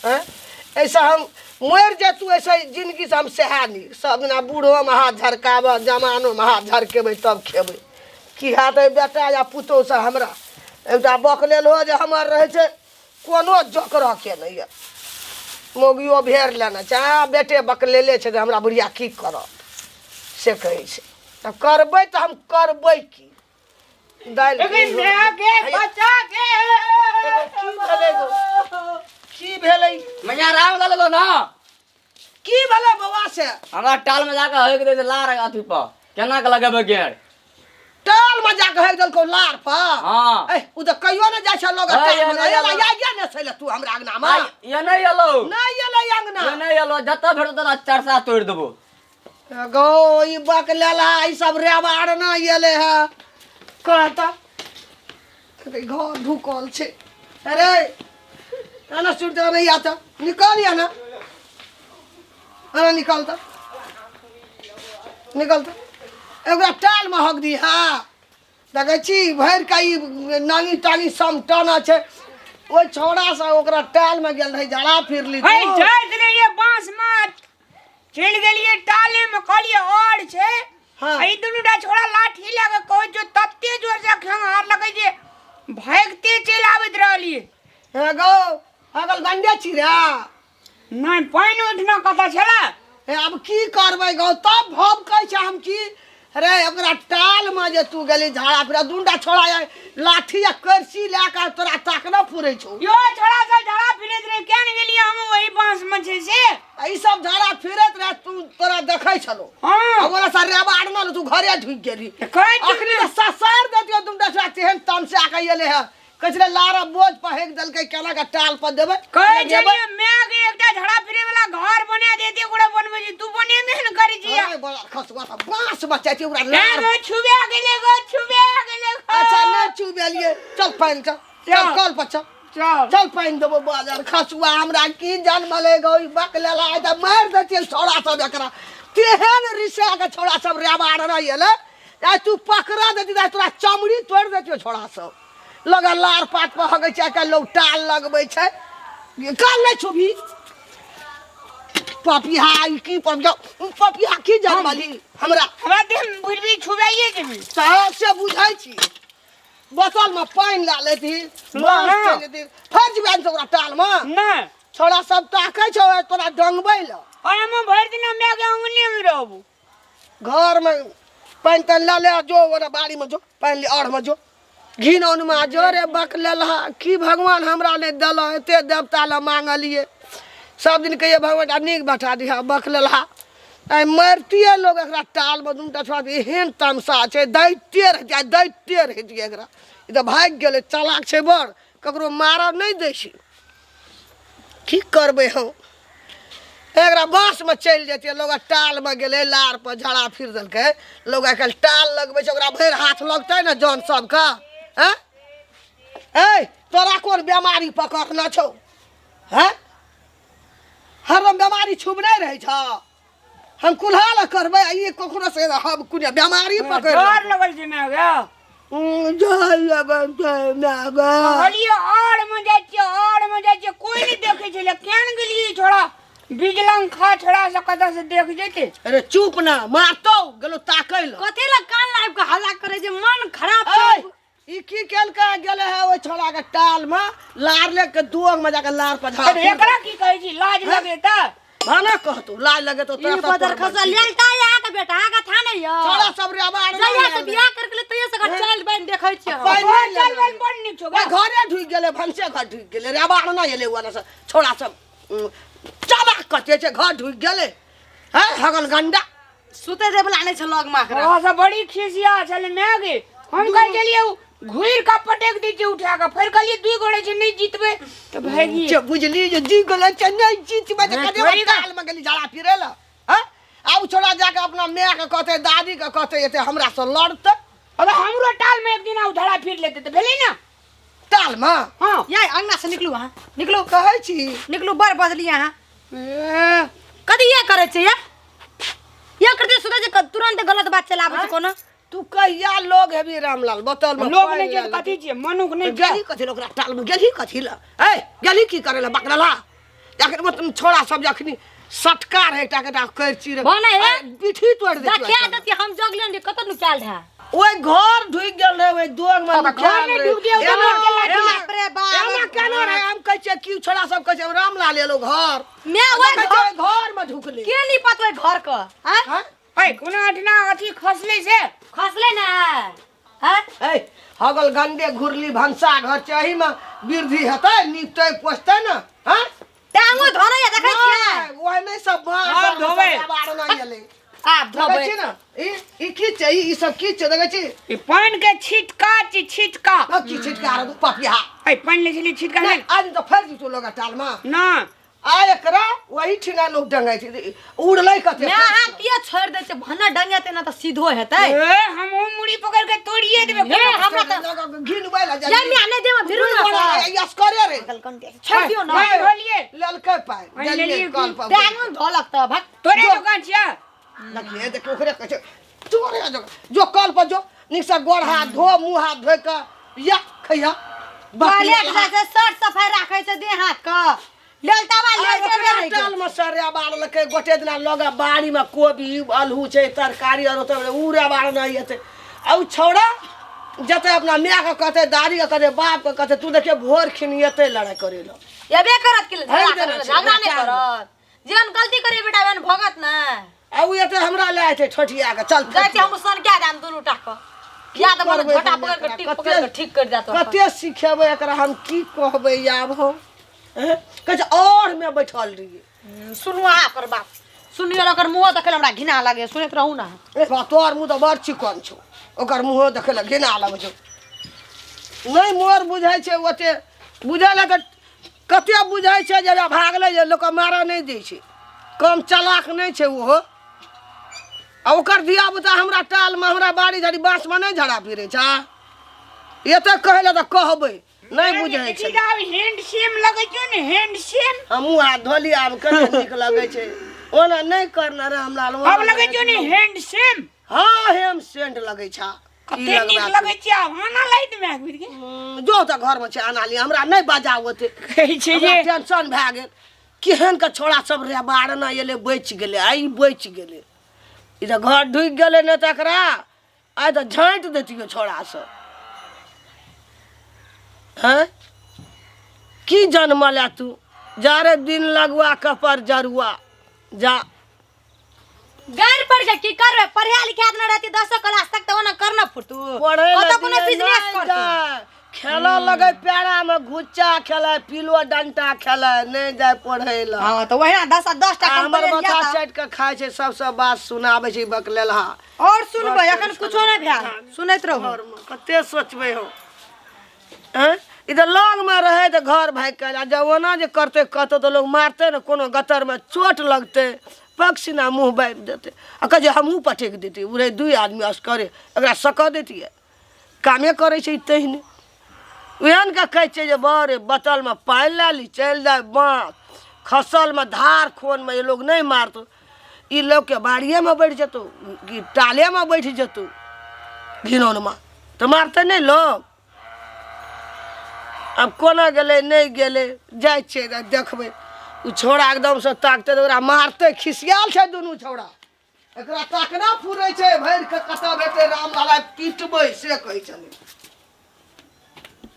हैं ऐसा हम मरि जैतू, ऐसे जिंदगी से हम सहा ली। सब दिना बूढ़ोमे हाथ झरकाबऽ, जमानोमे हाथ झरकेबै तब खेबै। की हैत एहि बेटा या पुतोहुसँ हमरा? एकटा बकलेल हो जे हमर रहै छै, कोनो जोकरके नहि यऽ। मौगियो भेर लेने छै, आ बेटे बकलेले छै, जे हमरा बुढ़िया की करत से कहै छै। तऽ करबै तऽ हम करबै की? दालि लेकिन माय के बच्चा के की भेलै गो? की भेलै? मैया राम लऽ लेलो ना। की भेलै बौआ से? हमरा टाल में जाके हक दे छै लार अथी पर, केना के लगेबै गेड़? टाल में जाके हक देलकौ लार पर? हाँ। ए, उ तऽ कहियो ने जाइ छै लोग ए, टाल ये में। नहि ए, एलौ। या या ने सैले तू हमरा अंगना में। आ, ये नहि एलौ। नहि एलै अंगना। ये नहि एलौ, जतऽ भेटतौ तोरा चरसा तोड़ि देबो। गो ई बक लेला, ई सब रेवाड़ ना एलै है। कहता घर ढुकल छै। अरे ना सुन तो नहीं आता, निकाल या ना। अरे निकाल तो, निकाल तो। एकरा टाल में हक दी। हाँ देखै छी भरि के ई नानी टानी समटना छै। ओहि छौड़ा से ओकरा टाल में गेल रहै जड़ा फिरली। हे जाइत रहिए बांस में, चलि गेलिए टाले में, कहलिए और छै। हाँ। ई दुनू टा छोड़ा लाठी लए कऽ कहै जो तते जोर से खेंगार लगै जे भागिते चलि आबैत रहलिए। हे गौ अगल गंडे छी रे। नहि, पानि उठना कतऽ छलै? हे आब की करबै गौ? तब भव कहै छै हम की रे ओकरा टाल में जे तू गेली झाड़ा फिरा, दूनटा छोड़ा लाठी आ करसी लए कऽ तोरा ताकना पुरै छौ। यो छोड़ा सब झाड़ा फिरैत रहे, केहन गेलियै हम ओहि बांस में छै से। आ ई सब झाड़ा फिरैत रहे, तू तोरा देखै छलो। हाँ। आ ओला सा रेबा आड़ना तू घरे ढुकि गेली। तऽ कहै छी अखनी तऽ ससार देतियो दूनटा छोड़ा, तेहन तमसा के एले है। कहै छलै लारा बोझ पर हेक देलकै, केना के टाल पर देबै? कहै लगेबै? छलियै माय के एकटा झड़ा फिरे वाला घर बना देते, ओकरा बनबै छी, तू बनेबे ने करै छी। अरे बड़ा खसुआ सब बांस बचै छै ओकरा ए लार। गो छुबे गेलै गो, छुबे गेलै गो। अच्छा नहि छुबेलियै, चल पानि चल, चल चल। कल पर चल। चल। चल पानि देबो। बाजार खसुआ हमरा की जनमलै गो ई बक लेला, आइ तऽ मारि देतियै छौड़ा सब एकरा। तेहन रिसा के छौड़ा सब रेबाड़ रहि एलै, आइ तू पकड़ा देती तऽ आइ तोरा चमड़ी तोड़ि देतियौ। छौड़ा सब लगा लार पात पर हगै छै, आइ काल्हि लोक टाल लगबै छै। काल नहि छुबही पपिहा, ई की पपिहा? पपिहा की जनमली हमरा? हमरा देह में बुझबी छुबाइए जेबी। तऽ से बुझै छी, बोतलमे पानि लए लेती, ना। चलि जेती, फेर जेबै ओकरा टालमे। नहि। छौड़ा सब ताकै छौ तोरा डंगबै लए। और हम भरि दिन माय के अंगने में रहबो। घरमे पानि तानि लए ले, जो ओना बाड़ीमे जो, पानि ले, अढ़मे जो, घिनौनमे जो रे बक लेलहा। की भगवान हमरा नहि देलह? एते देवता लए मांगलियै, सब दिन कहियै भगवान आ नीक बैठा दिहऽ, बक लेलहा। आइ मरितियै लोग एकरा टालमे। दूटा छोड़ा एहन तमसा छै, दैते रहितियै, आइ दैते रहितियै एकरा। ई तऽ भागि गेलै, चालाक छै बड़, ककरो मारऽ नहि दै छै। की करबै हम एकरा? बाँसमे चलि जेतियै। लोग टालमे गेलै, लार पर झड़ा फिर देलकै। लोग आइ काल्हि टाल लगबै छै, ओकरा भरि हाथ लगतै ने जन सबके। हँ ऐ तोरा कोन बेमारी पकड़ने छौ? हँ हरदम बेमारी छुबने रहै छौ। हम कुल्हा लए करबै आ ई ककरो से हम कुने बेमारी पकड़ डर लगल छै माय गे। डर लगल छै माय गे। कहलियै और में जाइ छियै, और में जाइ छियै, कोई नहि देखै छलै। केहन गेलियै छोड़ा बिजलंग खा छोड़ा से कतऽ से देख जेतै। अरे चुप ना, मारतौ। गेलो ताकै लए। कथी लए कान लाबि कऽ हल्ला करै छै? मन खराब ऐ, छै। ई की केलकै? गेलै है ओहि छोड़ा के टाल में लार ले के दुअंग में जाके लार पर झाड़। अरे एकरा की कहै छी, लाज लगे तऽ भाना कहतौ लाज लगे तो ई तोरा सब बदर तोड़ खसा बंसी। लेलता है अहाँके बेटा, अहाँके था नहीं यऽ। छोड़ा सब रे आबार जहिया से बियाह करके ले तहिया से एकर चालि बनि देखै छियै हम। पानि घर नहि चल लेलकै। बन बड़ नीक छौ। ओहि घरे ढुकि गेलै, भनसे घर ढुकि गेलै रे आबार नहि एलै ओने से। छोड़ा सब चबाक कते छै, घर ढुकि गेलै हैं हगल गंडा। सुते दे वाला नहि छै लग मे एकरा। ओहो सब बड़ी खिसिया छलै माय गे। हम कहै छलियै घुरि कऽ पटकि दै छियै उठा कऽ, फेर कहलियै दुइ गोरे छै, नहि जीतबै तऽ भागि। जे बुझली जे जीत गेलै छै, नहि जीतबै तऽ हँ, कते थोड़ी टाल में गेली झाड़ा फिरै लए। हँ आब छोड़ा जाके अपना माय के कहतै, दादी के कहतै, एते हमरा से लड़तै। अबे हमरो टाल में एक दिन आउ झाड़ा फिर लेतै तऽ भेलै ने। टाल में? हाँ। या अंगना से निकलू, अहाँ निकलू। कहै छी। निकलू, बड़ बजली अहाँ। ए, कथी ये करै छै? ये ये करते सुते छै, तुरंत गलत बात चलाबै छै कोनो। तू कहिया लोग हेबी रामलाल बोतल में लोग पानि नहि छै लए तऽ लेतै। कथी छियै? मनुख नहि छियै? गेली कथी लए ओकरा टाल में? गेली कथी लए? ए गेली की करे लए? बकरला जखन मतलब छोड़ा सब जखनी सटका रहे एकटा एकटा करची रहे भने हे। अरे, पीठी तोड़ि देतियै देखिया देती हम जगले ने कत नुकायल रहे ओहि घर ढुकि गेल रहे ओहि दोग में नुकायल घरमे रहे। ढुकि गेल, एना- ओतऽ मोड़ के लाठी। एना- बाप रे बाप। एना केना रहे हम कहै छियै की छोड़ा सब कहै छै हम रामलाल एलो घर मैं ओहि कहै घर छै, ओहि घर में ढुकले के नहीं पत ओहि घर क हैं हैं? ऐ कोनो अठना अथी खसलै से खसले ना हैं ए हगल गंदे घुरली भनसा घर छै एही में वृद्धि हेतै निपतै पोछतै ने हैं टांगो धरे या देखै छियै नहि, ओहि नहि सब बाँस आब आर धोबै। सब आर नहि एलै आब देखै धोबै छी ने ई ई की छै ई ई सब की छै देखै छी ई पानि के छिटका छी छिटका आ की छिटका रह पपिया ऐ पानि लै छली छिटका नहि नहि आज तऽ फेर जेतौ लोग टाल में ना आ एकरा वही ठिना लोग डंगाइ छै उड़लै कते मैं अहाँ किया छोड़ दै छियै भन्ना डंगेतै ना तऽ सीधो हेतै ए हम ओ मुड़ी पकड़ के तोड़िए देबै हे हमरा तऽ घिनबै ला जा मैं नहि देब भिरू ना यसकरे रे छोड़ दियौ ना पानि धोलिए लेलकै पाइ पानि देलियै लेलियै कल पर टांगो धोलक तऽ भक तोरे दुकान छियै देखिए देखिए ओकरे कहै छै तोरे जो जो कल पर जो नीक से गोड़ हाथ धो मुँह हाथ धोइ कऽ या खैया टॉयलेट जाइ छै सर सफाई राखै छै देह हाथ के लेलतावा लेल जेबे नहि टाल में सरिया बारलकै गोटे दिना लगे बाड़ी में कोबी आलू छै तरकारी आर ओतऽ उ रे बार नहि हेतै आ उ छौड़ा जते अपना माय के कहतै दादी के कहतै बाप के कहतै तू देखिए भोर खिन एतै लड़ाइ करै लए एबे करत कि झगड़ा भरि देने करत छै, झगड़ा नहि बच्चा करत जेहन गलती करे बेटा ओहन भगत ने आ उ एतै हमरा लए छै छोटिया के चल जाइ छी हम सन क्या दाम दुनू टा के या तऽ मन करबै झोटा हम पकड़ के एकरा? टिप पकड़ के ठीक कर जात कते सिखेबै एकरा हम की कहबै आब हम हैं? कहै छै और में बैठल रहियै सुनू अहाँ ओकर बाप सुनियो ने ओकर मुँह देखै लए हमरा घिना लागे सुनैत रहू ना ए बा तोहर मुँह तऽ बड़ चिकन छौ ओकर मुँहो देखै लए घिना लगै छौ नहि मोर बुझै छै ओते बुझै लए तऽ कते बुझै छै जे भागलै जे लोकके मारऽ नहि दै छै कम चलाक नहि छै ओहो आ ओकर धियापुता हमरा टालमे हमरा बाड़ी झाड़ी बाँसमे नहि झड़ा फिरै छै एते कहै लए तऽ कहबै नहि बुझै छै हैंड सेम लगै छौ ने हैंड सेम हमहूँ हाथ धोली आब कते नीक लगै छै ओना नहि करना रे हमरा अब लगै छौ ने हैंड सेम हँ हेम सेंट लगै छै कते नीक लगै छै आब आना लाइट मे आबि गेल जो तऽ घरमे छै आना लिअ हमरा नहि बजाउ ओते कहै छै जे टेंशन भए गेल केहन के छोड़ा सब रे बाढ़ ना एलै बचि गेलै आ ई बचि गेलै ई तऽ घर ढुकि गेलै नहि तऽ एकरा आइ तऽ झाँटि दैतियै छोड़ा सब हँ की जनमल है तू जा रे दिन लगुआ कपर जरुआ जा गैर पढ़ के की करबे पढ़े लिखे न रहती दसो क्लास तक तऽ ओना करना फुटू पढ़े कतऽ कोनो बिजनेस करतू खेलऽ लगे पेड़ा में घुच्चा खेलै पिलो डंटा खेलै नहि जाय पढ़ै लए हाँ तऽ वही दस दस टा आ हमर कंप्लेन माथा जाता चाटि कऽ खाइ छै सबसँ बात सुनाबै छै बकलेलहा और सुनबै एखन कुछो नहि भेल सुनैत रहू घरमे कते सोचबै हम आँय ई तऽ लगमे रहै तऽ घर भागि कऽ आ जब ओना जे करतै कतौ तऽ लोक मारतै ने कोनो गतरमे चोट लगतै पक्षिना मुँह बाबि देतै आ कहै छै हमहूँ पटकि देतै उड़ै दुइ आदमी असगरे एकरा सकऽ दैतियै कामे करै छै तहिने ओहनके कहै छियै जे बड़े बतलमे पानि लए ली चलि जाय बाँस खसलमे धार खोनमे ई लोक नहि मारतौ ई लोकके बाड़िएमे बैठ जेतौ कि टालेमे बैठ जेतौ घिनौनमे तऽ मारतै नहि लोक आब कोना गेलै नहि गेलै जाइ छियै तऽ देखबै ओ छौड़ा एकदमसँ ताकतै तऽ ओकरा मारतै खिसियाल छै दुनू छौड़ा एकरा ताकना फुरै छै भरि कऽ कतऽ भेटै रामलाल आइ पिटबै से कहै छलै।